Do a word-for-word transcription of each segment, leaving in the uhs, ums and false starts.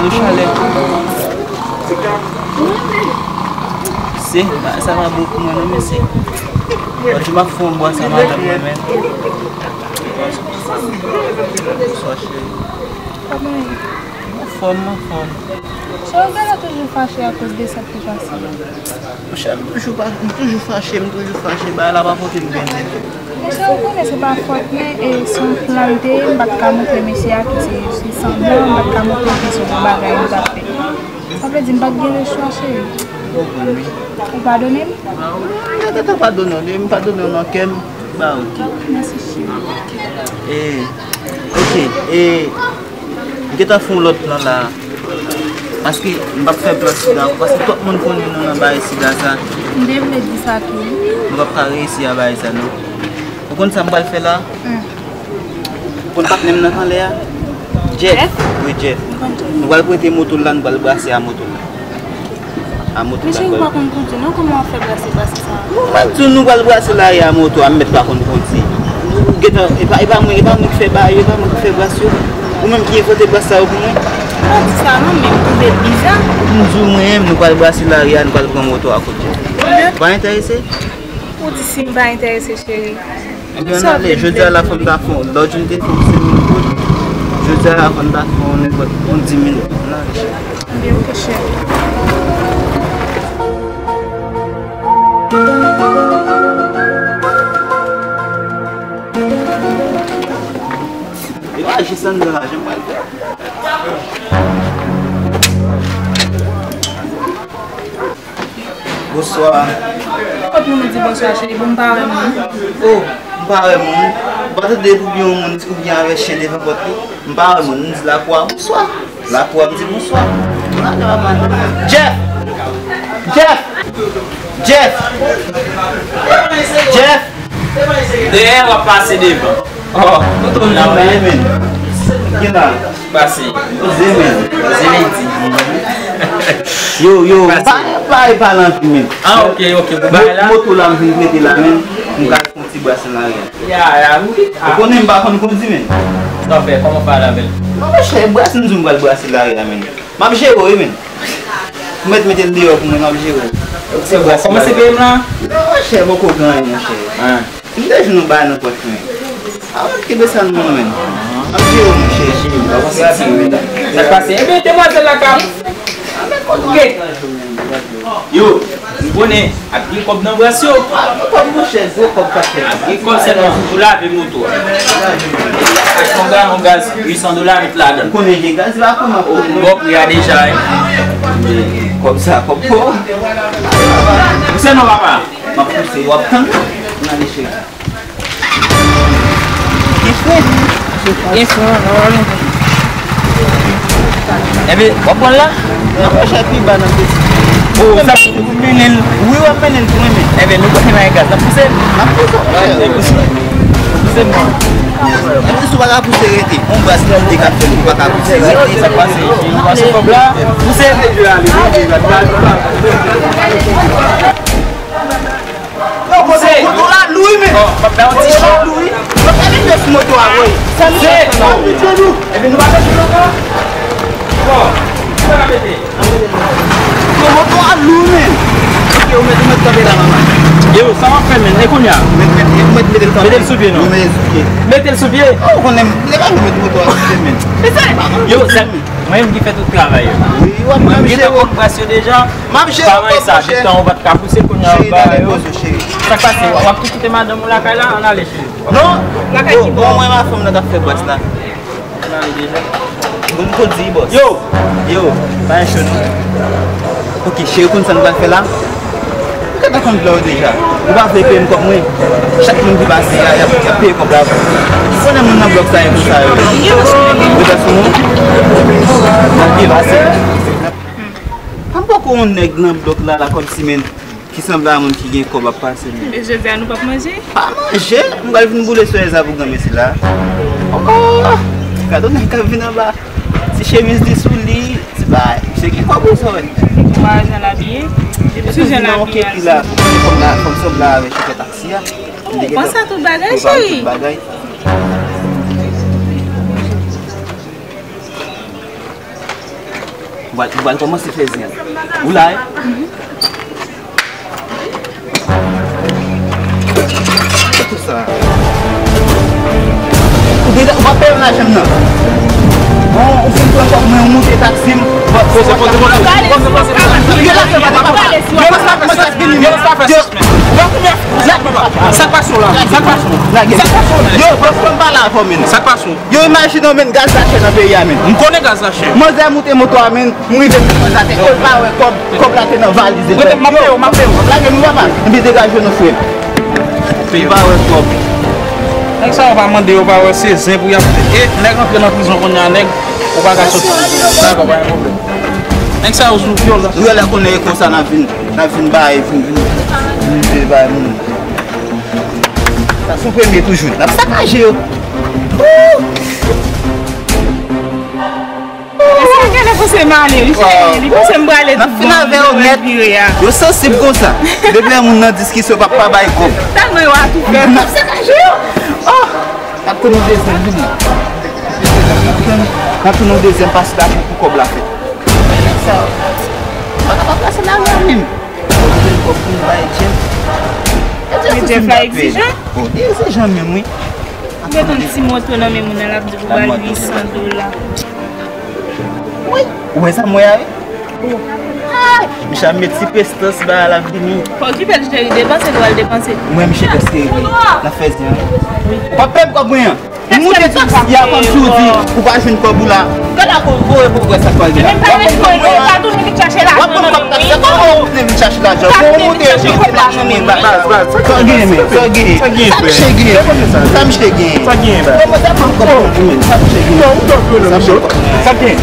Yon chalè. Se, bagay sa pa bon pou mwen non, mesye. Lòt jou m ap fè yon bwase a madanm mwen menm. Bonswa, cheri. Kòman w ye? Anfòm, anfòm. Cheri, w genlè toujou fache akoz de sa k te pase a. Monchè, m toujou pa, m toujou fache, m toujou fache. Bagay la pa pote m byen ditou. Mesye, ou konnen se pa fòt mwen, e se yon plan m te ye, m pa t ka montre mesye a ke se, se sanblan, m pa t ka montre l ke se yon bagay m t ap fè. Sa vle di m pa t gen lechwa, cheri. Ou konprann, wi. Ou padone m? Mwen gentan padone w, depi m padone w nan kè m, ba oke. Mèsi, cheri. E, oke, e, m gentan fè yon lòt plan la. Paske m p ap fè plan sida ankò, paske twòp moun konnen nou nan bagay sida sa. M te vle di sa tou, wi. Nou p ap ka reyisi a bagay sa, non. Ou konn sa m pral fè la? Hmm. Ou konn patnè m nan k anlè a? Jeff. Jeff? Wi, Jeff. M konn tou. Nou pral prete moto l la, nou pral brase a moto l la. A moto l la. Men cheri, ou pa konn kondwi, non? Kòman w ap fè brase, brase sa? Mwen di w nou pral brase lari a moto a, m mèt pa konn kondwi. Gentan, e pa, e pa mwen, e pa mwen ki fè bagay yo, e pa mwen ki fè bras yo. Ou menm ki envante bras sa yo pou mwen? Pa di sa non, men m twouve l biza. M di w mwen, nou pral brase lari a, nou pral pran moto a kot Jeff. Ou pa enterese? Ou di si m pa enterese, cheri. Ebyen, ann ale. Jodi a la, fò m ta fè yon, lòt jou m te fè yon senk mil goud. Jodi a la, fò m ta fè yon nenpòt, yon di mil goud. Ann ale, cheri. Ebyen, oke, cheri. E pa jis anndan lajan m pral fè. Bonswa. Kot moun ou di bonswa, cheri? Bon, m pa wè moun. Oh, m pa wè moun. Ou pa tande epi yon moun oubyen avè chen devan pòt li? M pa wè moun. M di lakou a bonswa. Lakou a, m di bonswa. Jeff! Jeff! Jeff! Jeff! Dèyè w ap pase devan. Oh, nou tou m di w la, men. Ki la? Pase. Oze, men. Oze, men di. Yo, yo, pase. Pa, pa, pa pale anpil, men. Ah, ok, ok, bon, bagay la. Moto la, m vin prete la, men. M ka fè yon ti brase nan lari a. Ya, ya, wi. Ou konnen m pa konn kondwi, men. Sa w fè, kòman w pale avè l? Non, monchè, brase, m di w m pral brase lari a, men. M ap jere w, wi, men. Ou mèt mete l deyò pou mwen, m ap jere w. Se bon, kòmanse peye m la? Non, monchè, poko gen anyen, monchè. Ah. M te jwenn yon bagay nan pòch mwen. Ah, kenbe sa nan men w, men. M ap jere w, monchè. Sa k pase? Ebyen, demwazèl la ka. Yo, m konnen, ap gen kòb nan bras yo. Ah, kòb, monchè, gwo kòb, pa chè. Ap gen kòb sèlman pou lave moto a. Achte yon galon gaz uit san dola, met ladan l. Ou konnen gen gaz la, kòman? Bon pri a deja, wi. Kòb sa, kòb fò. Pouse non, papa. M ap pouse, w ap tann. N ale, cheri. Gen fren. Gen fren, non. Ebyen, w ap pran l la? Non, monchè, pi ba nan pesi. Oh, sa, ou mennen l? Wi, w ap mennen l tou, wi, men. Ebyen, nou konnen nan gaz, n ap pouse l? N ap pouse l, monchè. Pouse l, non. Pouse l, non. Menm si w pa ka pouse, rete. On bras ki kite k ap fè l, ou pa ka pouse, rete. Sa k pase? Ou pase kòb la? Pouse. Yo, kote moto la lou wi, men. Bon, m ap ba yon ti chan. Moto la lou wi. Mwen pa vin jis moto a, woy. Sa nou fè la? Epi nou pa fè chan ankò? Bon, sa n ap mete? Yo, moto a lou, men. Ok, ou mèt, ou mèt kanpe la, manman. Yo, sa w ap fè, men? E kounye a? Mèt, mèt, ou mèt mete l kanpe. Mete l sou pye, non? Wi, mete l sou pye. Mete l sou pye? Oh, ou konnen, lè pa nou mèt moto a sou pye, men. Yo, sa, mwen menm ki fè tout travay yo. Wi, w ap jere w. Mwen menm gentan kòk bras yo deja. M ap jere w, monchè. Paran sa, detan ou pa t ka pouse, kounye a w ba yo. Cheri, n ale poze w, cheri. Sa k pase? W ap tou kite madanm ou lakay la? Ann ale, cheri. Non. Lakay ki bò? Bon, mwen, ma fanm nan k ap fè bras la. Ann ale deja. Bon, m tou di, bòs. Yo! Yo, pa gen cho, non. Ok, cheri, ou konn sa n pral fè la? Ou gentan konn plan yo deja. Ou pa vle peye m kòb mwen? Chak moun ki pase a, y ap, y ap peye kòb la pou ou. Ou konnen moun nan blòk sa yo konsa yo. Yo ta sou mwen. Anpil pase. M poko yon nèg nan blòk la, la kòmsi, men, ki sanble a moun ki gen kòb ap pase, men. E jodi a nou p ap manje? Pa manje? M pral vin boule soyèz la pou granmesi la. Oh! Gade yon nèg k ap vin anba. Ti chemiz li sou li, ti bagay. Misye gen kòb wi, sa w wè. Ou pa wè jan l abiye? Depi sou jan l abiye a, la. Fòm la, fòm sanble avè chofè taksi a. Ou panse a tout bagay, cheri. Tout bagay. Ou pral, ou pral kòmanse fè zen. Ou la, wi? Sa. Ou deja, ou pa peye m lajan m nan. Bon, ou fin pran kòb mwen, ou moute taksi m. Bon, se bon, se bon. Yo, la, se pa, pa, pa. Yo, la, sa fè sens, men. Yo, sa fè sens, men. Sa k pase w la? Sa k pase w? Sa k pase w? Yo, bon, fò m pale avè w, men. Sa k pase w? Yo, imajine w, men, gaz la chè nan peyi a, men. M konnen gaz la chè. Manzè moute moto a, men. M rive nan pòs la, te, yo pa wè kòb, kòb la te nan valiz li. Mwen te, m ap peye w, m ap peye w. Lage nou, papa. Epi degaje nou, frè. Yo pa wè kòb. Nèg sa yo pa mande, yo pa wè, se zen pou y ap fè. E, nèg antre nan prizon kounye a, nèg, ou pa ka soti. Dakò, pa gen pwoblèm. Nèg sa yo sou vyolans. Yo lè konnen e konsa n ap vin, n ap vin bay, vin, vin, vin, vin bay moun. Sa se premye toujou. N ap sakaje yo. Woo! Eske genlè panse m ale? Li cheri, li panse m prale tout bon, m vire a. Yo sansib konsa. Depi lè moun nan diskisyon, pap pa bay kòb. Tèlman yo atoufè. N ap sakaje yo. Oh! N ap tounen yon dezyèm, vini. N ap tounen yon dezyèm pase la pou, pou kòb la fèt. Sa, pa kapab pase la menm. Kòb pou bay Jeff. Men Jeff la exijan. Oh, li exijan menm, wi. Ou met yon ti moto nan men moun nan, l ap di pou ba l uit san dola. Wi, ou wè sa m wè a, wi? Misye ap met ti prestans ba l ap vini. Fò okipe l, cheri, depanse l, w al depanse. Mwen, misye prèske rive. N ap fè zen an. Ou p ap pè m kòb mwen an. Ou moute taksi a kòmsi w di ou pa jwenn kòb ou la. Gade ankò, ou wè, ou wè sa k pral gen la. Menm pa ret mwen, non, pa tounen vin chache lajan nan men m, wi. Kòman ou vin chache lajan? Bon, ou moute, ou moute machin mwen, baz. Sa w gen, men? Sa w gen? Sa misye gen? Sa misye gen? Sa gen, baz? Bon, mwen te pran kòb pou ou, men. Sa misye gen? Sa misye gen? Sa gen?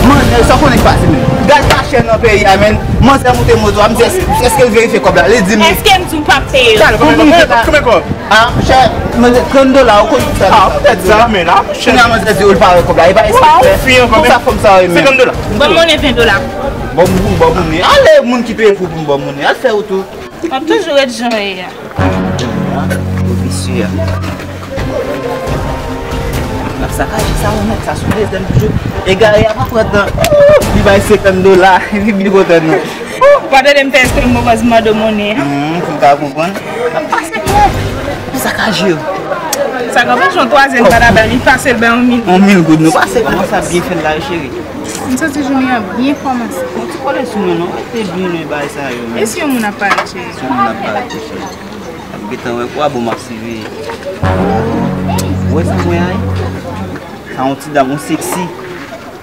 Man, sa w konnen k pase, men. Gaz la chè nan peyi a, men. Manzè moute moto a, m di, èske, èske l verifye kòb la? Li di m. Èske m di w p ap peye l? Konbyen kòb? Konbyen kòb? Ah, monchè, mwen di trant dola, ou konn sa. Ah, poutèt sa, men la, monchè. Kounye a, manzè di, ou l pa wè kòb la, e pa eksprè. Konsa fanm sa yo menm. Senkant dola. Ban m monnen ven dola. Ban m, ban m monnen. Ale, moun ki peye pou, pou m ban monnen. Al fè wout ou. M ap toujou ret jan w ye a. Ou visye a. L ap sakaje sa, ou nèt, sa sou dezyèm toujou. Egare a pa pran tan. Li bay senkant dola, li byen kontan, non. Ou pa tande m fè eksprè m poko mande w monnen an. Hmm, pou w ka konprann. L ap pase byen. Sakaje yo. Sa ka fè yon twazyèm pa ta bay, li pase l bay yon mil. Yon mil goud, nou pase kòman sa byen fè l la, cheri. M santi jounen an byen kòmanse. Yon ti kole sou mwen, non. Rete byen lwen bagay sa yo, men. E si yon moun ap pale, cheri? Si yon moun ap pale, cheri. Ap gentan wè kwa bon m ap siveye. Ou wè sa mwen a? Sa yon ti dam, yon seksi.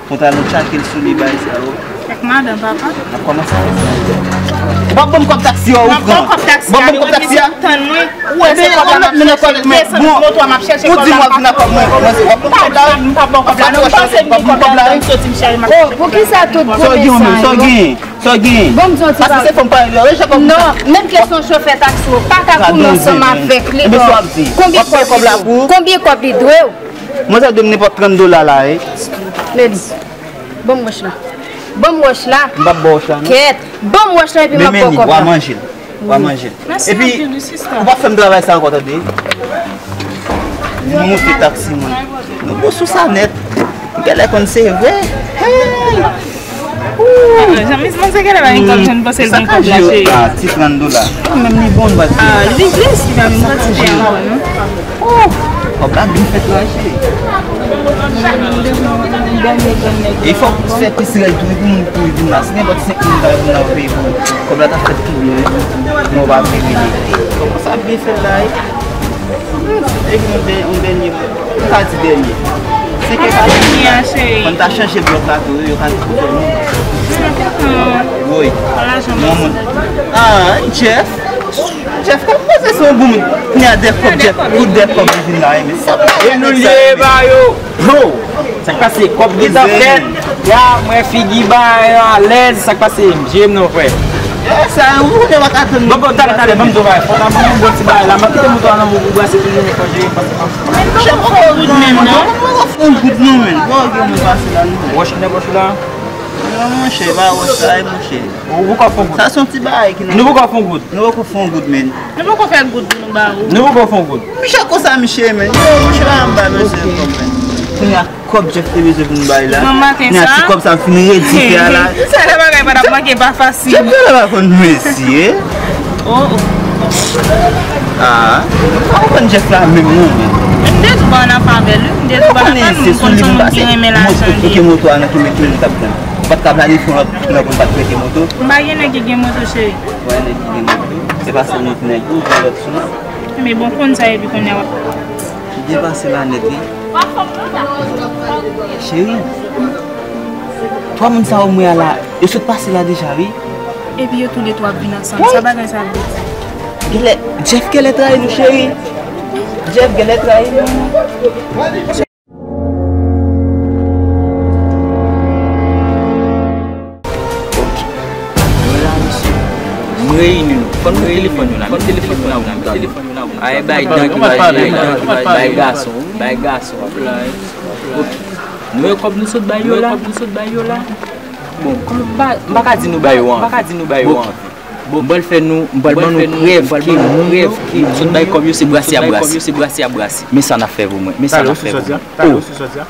Pantalon tchake l sou li, bagay sa yo. Ak madan, papa. N ap kòmanse fè sa. Ou p ap ban m kòb taksi a, ou pran. M ap ban w kòb taksi a, ou tann mwen. Ou wè se kòb la m ap chèche, desann moto a m ap chèche kòb la, m pa jwenn kòb la. M p ap ban w kòb la, non, m panse m gen kòb la, m soti m chèche m ap chèche kòb la. Oh, poukisa tout promès sa yo? Sa w gen? Sa w gen? Bon, m di yon ti bagay. Paske se fanm parèy yo, yo chak fè. Non, menm kesyon chofè taksi, ou pa ka kouri ansanm avèk li. Ebyen, sa w ap di? Konbyen kòb li dwe w? Konbyen kòb li dwe w? Manzè dwe m nenpòt trant dola la, wi. Lady, ban m wòch la. Ban m wòch la. M p ap ba w wòch la, non. Kèt, ban m wòch la epi m ap ba w kòb la. W a manje l. W a manje l. Epi, ou p ap fè m travay sa ankò, tande. M monte taksi mwen. Nou bon sou sa nèt. M genlè konn se vre. Hey! Jan Miss Manzè genlè pa gen kòb, jan m panse l gen kòb la, cheri. Ah, ti trant dola. Mwen menm li bon, m pa di. Ah, li vin plis, li pa menm kantite ankò, non. Oh! Kòb la byen fèt la, cheri. E fòk ou fè plis rèl tou, wi, pou moun kouri vin la. Si nenpòt senk moun ta vin la, ou peye pou kòb la ta fèt pi byen, wi. Men ou pa vle rele. Kòman sa byen fèt la, wi? Epi yon dè-, yon dènye mo. M ka di dènye. Senkè ka di. Mwen ta chanje blòk la tou, yo ka di pou fè moun. Woy. Yon moun. Ah, Jeff. Jeff, kòm mwen se yon bon moun. Kounye a dè kòb, Jeff. Pou dè kòb li vin la, men sa. E nou lye ba yo. Bro, sa k pase? Kòb gentan fèt. Ya, mwen figi ba yo alèz. Sa k pase? M jere m non, frè. Sa, ou konnen w pa ka tann. Bon, bon, talè, talè, ban m di w bagay. Fò ta ban m yon bon ti bagay la. M ap kite moto a nan men w pou brase pou jounen fò jere pase. Monchè, poko goud menm, non. Poko fon goud, non, men. Poko gen moun pase la, non. Wòch nan pòch ou la? Non, monchè, pa wòch sa, monchè. Ou poko fon goud? Sa se yon ti bagay ki nan. Nou poko fon goud? Nou poko fon goud, men. Nou poko fè goud pou nou ba ou. Nou poko fon goud? Monchè, konsa, monchè, men. Yo, monchè, pa janm ba mesye kòb, men. Kounye a, Kòb Jeff te bezwen pou nou bay la. Nan maten sa. Ti kòb sa fin redi fè a la. Sa lè bagay pa t ap manke pa fasil. Jeff genlè pa konn mesye. Oh, oh. Ah, pa konprann Jeff la menm non. M te tou ba anafè avè l wi. M te tou ba anafè l, m konn se yon moun ki renmen lajan li. Moto, moto a nan ki men ki l t ap pran. Ou pa t ka planifiye yon lòt plan pou l pa t prete moto. M pa gen nèg ki gen moto, cheri. Wè nèg ki gen moto. Se pa sèl nèg, nèg ou gen lòt sou. Men bon, konn sa epi kounye a w ap. Li depase la nèt wi. Cheri, twa moun sa yo mwen a la, yo sot pase la deja wi. Epi yo toulètwa ap vin ansanm. Sa bagay sa vle di. Genlè, Jeff genlè trayi nou, cheri. Jeff genlè trayi nou. M reyini nou. Fò n met telefòn yo la, met telefòn yo la, met telefòn yo la. Ay, bay dan ki va jere, dan ki va bay gason, bay gason. Ok. Nou wè kòb nou sot bay yo la, kòb nou sot bay yo la. Bon, kòm m pa, m pa ka di nou bay yo anvi. M pa ka di nou bay yo anvi. Bon, m pral fè nou, m pral ban nou prèv ke moun yo sot bay kòb yo se brase a brase. Men sa n ap fè pou mwen, men sa n ap fè pou mwen. Oh,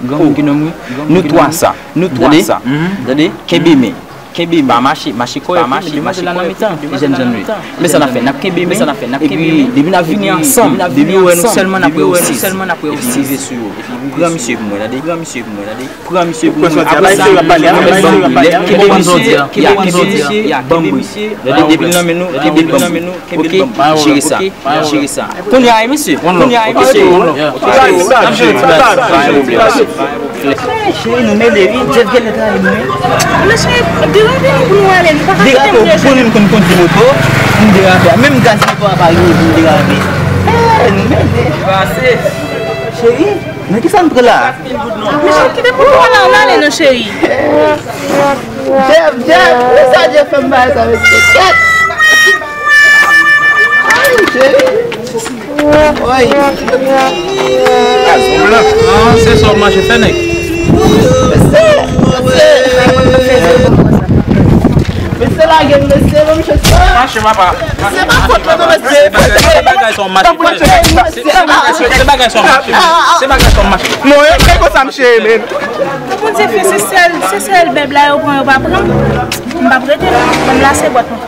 granmoun ki nonm wi. Nou twa sa, nou twa sa. Tande, tande, kenbe men. Kenbe men. Pa mache, mache kò, pa mache, mache kò nan mitan. Jèn jèn wi. Men sa n ap fè, n ap kenbe men. Epi depi n ap vini ansanm, depi yo wè nou sèlman n ap wè yo sezi. Epi rive sou yo. Pran misye pou mwen, tande. Pran misye pou mwen, tande. Pran misye pou mwen. Apre sa, kenbe misye, kenbe misye, ya, kenbe misye, ya, kenbe misye. Gade, depi l nan men nou, kenbe l ban m. Ok, jere sa, jere sa. Kounye a, mesye, kounye a, mesye. Cheri, nou mele wi, Jeff genlè trayi nou wi. Men cheri, devan vini pou nou ale, nou pa ka kite moun yo, cheri. Derape, ou konnen m konn kondui moto, m derape. Menm gaz moto a pa rive pou m derape. Eh, nou mele. Cheri. Men kisa n pran la? Mesye, kite pou nou la, n ale non, cheri. Jeff, Jeff, men sa Jeff fè m bay sa, mesye. Kèt! Ay, cheri. Woy. Ah, se sa w mache fè, nèg. Mesye, mesye. Mesye lage m, mesye, ban m chans la. Mache, papa. Se pa fòt mwen non, mesye. Se bagay sa w mache. Se bagay sa w mache. Se bagay sa w mache. Non, e konsa m cheri, men. Bondye fè se sèl, se sèl bèb la yo pran, yo pa pran. M p ap rete non. Ban m lase bòt mwen.